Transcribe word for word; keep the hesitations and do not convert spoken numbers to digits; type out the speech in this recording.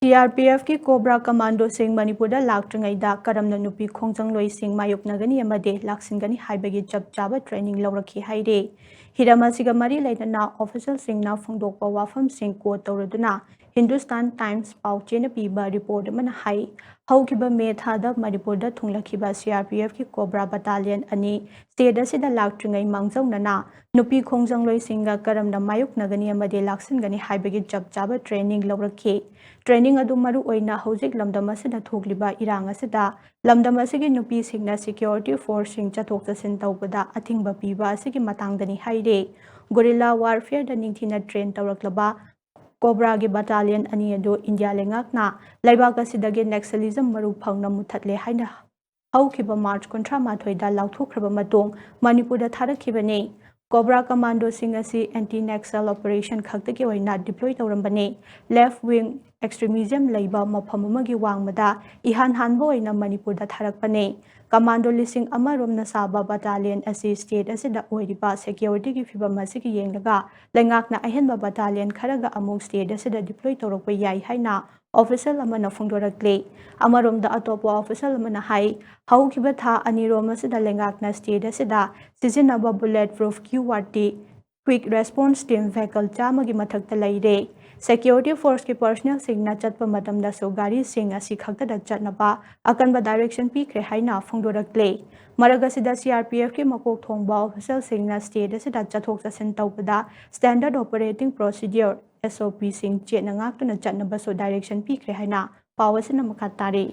C R P ꯑꯦꯐꯀꯤ cobra ꯀꯃꯥꯟꯗꯣꯁꯤꯡ ꯃꯅꯤꯄꯨꯔꯗ ꯂꯥꯛꯇ꯭ꯔꯤꯉꯩꯗ ꯀꯔꯝꯅ ꯅꯨꯄꯤ ꯈꯣꯡꯖꯪꯂꯣꯏꯁꯤꯡ ꯃꯥꯌꯣꯛꯅꯒꯅꯤ ꯑꯃꯗꯤ ꯂꯥꯛꯁꯤꯟꯒꯅꯤ ꯍꯥꯏꯕꯒꯤ ꯆꯞ ꯆꯥꯕ ꯇ꯭ꯔꯦꯅꯤꯡ ꯂꯧꯔꯛꯈꯤ ꯍꯥꯏꯔꯤ꯫ ꯍꯤꯔꯝ ꯑꯁꯤꯒ ꯃꯔꯤ ꯂꯩꯅꯅ ꯑꯣꯐꯤꯁꯦꯜꯁꯤꯡꯅ ꯐꯣꯡꯗꯣꯛꯄ ꯋꯥꯐꯝꯁꯤꯡ ꯀꯣꯠ ꯇꯧꯔꯗꯨꯅ ꯍꯤꯟꯗꯨꯁꯇꯥꯟ ꯇꯥꯏꯝꯁ ꯄꯥꯎꯆꯦꯅ ꯄꯤꯕ ꯔꯤꯄꯣꯔꯠ ꯑꯃꯅ ꯍꯥꯏ, ꯍꯧꯈꯤꯕ ꯃꯦ ꯊꯥꯗ ꯃꯅꯤꯄꯨꯔꯗ ꯊꯨꯡꯂꯛꯈꯤꯕ ꯁꯤ ꯑꯥꯔ ꯄꯤ ꯑꯦꯐꯀꯤ ꯀꯣꯕ꯭ꯔꯥ ꯕꯇꯥꯂꯤꯌꯟ ꯑꯅꯤ ꯁ꯭ꯇꯦꯠ ꯑꯁꯤꯗ ꯂꯥꯛꯇ꯭ꯔꯤꯉꯩ ꯃꯥꯡꯖꯧꯅꯅ ꯅꯨꯄꯤ ꯈꯣꯡꯖꯪꯂꯣꯏꯁꯤꯡꯒ ꯀꯔꯝꯅ ꯃꯥꯌꯣꯛꯅꯒꯅꯤ ꯑꯃꯗꯤ ꯂꯥꯛꯁꯤꯟꯒꯅꯤ ꯍꯥꯏꯕꯒꯤ ꯆꯞ ꯆꯥꯕ ꯇ꯭ꯔꯦꯅꯤꯡ ꯂꯧꯔꯛꯈꯤ꯫ ꯇ꯭ꯔꯦꯅꯤꯡ ꯑꯗꯨ ꯃꯔꯨ ꯑꯣꯏꯅ ꯍꯧꯖꯤꯛ ꯂꯝꯗꯝ ꯑꯁꯤꯗ ꯊꯣꯛꯂꯤꯕ ꯏꯔꯥꯡ ꯑꯁꯤꯗ ꯂꯝꯗꯝ ꯑꯁꯤꯒꯤ ꯅꯨꯄꯤꯁꯤꯡꯅ ꯁꯦꯀ꯭ꯌꯨꯔꯤꯇꯤ ꯐꯣꯔꯁꯁꯤꯡ ꯆꯠꯊꯣꯛ ꯆꯠꯁꯤꯟ ꯇꯧꯕꯗ ꯑꯊꯤꯡꯕ ꯄꯤꯕ ꯑꯁꯤꯒꯤ ꯃꯇꯥꯡꯗꯅꯤ ꯍꯥꯏꯔꯤ꯫ ꯒꯣꯔꯤꯂꯥ ꯋꯥꯔꯐꯤꯌꯔꯗ ꯅꯤꯡꯊꯤꯅ ꯇ꯭ꯔꯦꯟ ꯇꯧꯔꯛꯂꯕ ꯀꯣꯕ꯭ꯔꯥꯒꯤ ꯕꯇꯥꯂꯤꯌꯟ ꯑꯅꯤ ꯑꯗꯨ ꯏꯟꯗꯤꯌꯥ ꯂꯩꯉꯥꯛꯅ ꯂꯩꯕꯥꯛ ꯑꯁꯤꯗꯒꯤ ꯅꯦꯛꯁꯂꯤꯖꯝ ꯃꯔꯨ ꯐꯪꯅ ꯃꯨꯠꯊꯠꯂꯦ ꯍꯥꯏꯅ ꯍꯧꯈꯤꯕ ꯃꯥꯔꯆ ꯀꯨꯟꯊ꯭ꯔꯥ ꯃꯥꯊꯣꯏꯗ ꯂꯥꯎꯊꯣꯛꯈ꯭ꯔꯕ ꯃꯇꯨꯡ ꯃꯅꯤꯄꯨꯔꯗ ꯊꯥꯔꯛꯈꯤꯕꯅꯤ꯫ ꯀꯣꯕ꯭ꯔꯥ ꯀꯃꯥꯟꯗꯣꯁꯤꯡ ꯑꯁꯤ ꯑꯦꯟꯇꯤ ꯅꯦꯛꯁꯦꯜ ꯑꯣꯄꯔꯦꯁꯟ ꯈꯛꯇꯒꯤ ꯑꯣꯏꯅ ꯗꯤꯄ꯭ꯂꯣꯏ ꯇꯧꯔꯝꯕꯅꯤ꯫ ꯂꯦꯐ ꯋꯤꯡ ꯑꯦꯛꯁꯇ꯭ꯔꯤꯃꯤꯖꯝ ꯂꯩꯕ ꯃꯐꯝ ꯑꯃꯒꯤ ꯋꯥꯡꯃꯗ ꯏꯍꯥꯟ ꯍꯥꯟꯕ ꯑꯣꯏꯅ ꯃꯅꯤꯄꯨꯔꯗ ꯊꯥꯔꯛꯄꯅꯤ꯫ ꯀꯃꯥꯟꯗꯣ ꯂꯤꯁꯤꯡ ꯑꯃꯔꯣꯝꯅ ꯁꯥꯕ ꯕꯇꯥꯂꯤꯌꯟ ꯑꯁꯤ ꯁ꯭ꯇꯦꯠ ꯑꯁꯤꯗ ꯑꯣꯏꯔꯤꯕ ꯁꯦꯀ꯭ꯌꯨꯔꯤꯇꯤꯒꯤ ꯐꯤꯕꯝ ꯑꯁꯤꯒꯤ ꯌꯦꯡꯂꯒ ꯂꯩꯉꯥꯛꯅ ꯑꯍꯦꯟꯕ ꯕꯇꯥꯂꯤꯌꯟ ꯈꯔꯒ ꯑꯃꯨꯛ ꯁ꯭ꯇꯦꯠ ꯑꯁꯤꯗ ꯗꯤꯄ꯭ꯂꯣꯏ ꯇꯧꯔꯛꯄ ꯌꯥꯏ ꯍꯥꯏꯅ ꯑꯣꯐꯤꯁꯦꯜ ꯑꯃꯅ ꯐꯣꯡꯗꯣꯔꯛꯂꯤ꯫ ꯑꯃꯔꯣꯝꯗ ꯑꯇꯣꯞꯄ ꯑꯣꯐꯤꯁꯦꯜ ꯑꯃꯅ ꯍꯥꯏ, ꯍꯧꯈꯤꯕ ꯊꯥ ꯑꯅꯤꯔꯣꯝ ꯑꯁꯤꯗ ꯂꯩꯉꯥꯛꯅ ꯁ꯭ꯇꯦꯠ ꯑꯁꯤꯗ ꯁꯤꯖꯤꯟꯅꯕ bullet proof Q R T quick response team vehicle ꯆꯥꯝꯃꯒꯤ ꯃꯊꯛꯇ ꯂꯩꯔꯦ꯫ ꯁꯦꯀ꯭ꯌꯨꯔꯤꯇꯤ ꯐꯣꯔꯁꯀꯤ ꯄꯔꯁꯅꯦꯜꯁꯤꯡꯅ ꯆꯠꯄ ꯃꯇꯝꯗꯁꯨ ꯒꯥꯔꯤꯁꯤꯡ ꯑꯁꯤ ꯈꯛꯇꯗ ꯆꯠꯅꯕ ꯑꯀꯟꯕ ꯗꯥꯏꯔꯦꯛꯁꯟ ꯄꯤꯈ꯭ꯔꯦ ꯍꯥꯏꯅ ꯐꯣꯡꯗꯣꯔꯛꯂꯦ꯫ ꯃꯔꯛ ꯑꯁꯤꯗ ꯁꯤ ꯑꯥꯔ ꯄꯤ ꯑꯦꯐꯀꯤ ꯃꯀꯣꯛ ꯊꯣꯡꯕ ꯑꯣꯐꯤꯁꯦꯜꯁꯤꯡꯅ ꯁ꯭ꯇꯦꯠ ꯑꯁꯤꯗ ꯆꯠꯊꯣꯛ ꯆꯠꯁꯤꯟ ꯇꯧꯕꯗ ꯁ꯭ꯇꯦꯟꯗꯔꯗ ꯑꯣꯄꯔꯦꯇꯤꯡ ꯄ꯭ꯔꯣꯁꯤꯗ꯭ꯌꯨꯔ, ꯑꯦꯁ ꯑꯣ ꯄꯤꯁꯤꯡ ꯆꯦꯠꯅ ꯉꯥꯛꯇꯨꯅ ꯆꯠꯅꯕꯁꯨ ꯗꯥꯏꯔꯦꯛꯁꯟ ꯄꯤꯈ꯭ꯔꯦ ꯍꯥꯏꯅ ꯄꯥꯎ ꯑꯁꯤꯅ ꯃꯈꯥ ꯇꯥꯔꯤ꯫